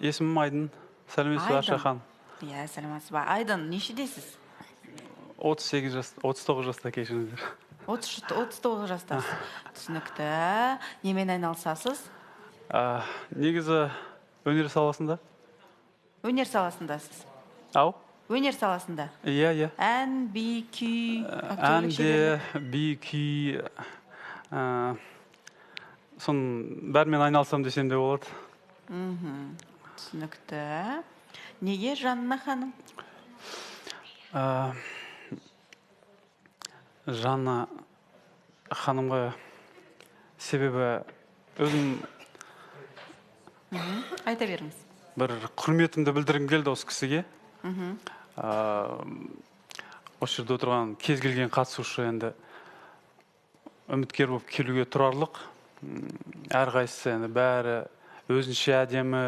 Есімім Айдын. Сәлеметсіз бе, Арша ханым? Иә, сәлеметсіз бе. Айдын, нешедесіз? 38 жас, 39 жаста, кешіріңіздер. 39 жастасыз. Түсінікті. Немен айналысасыз? Негізі өнер саласында. Өнер саласындасыз? Ау? Өнер саласында? Иә, иә. Ән, би, күй, ән актерлік де, шеберлік? Би, күй, соның бәрімен айналысам десем де болады. Түсінікті. Неге Жанна ханым? Жанна ханымға себебі өзім Айта беріңіз. Бір құрметімді білдіргім келді осы кісіге. Осы жерде отырған кез келген қатысушы енді үміткер болып келуге тұрарлық. Әрқайсысы енді бәрі өзінше әдемі.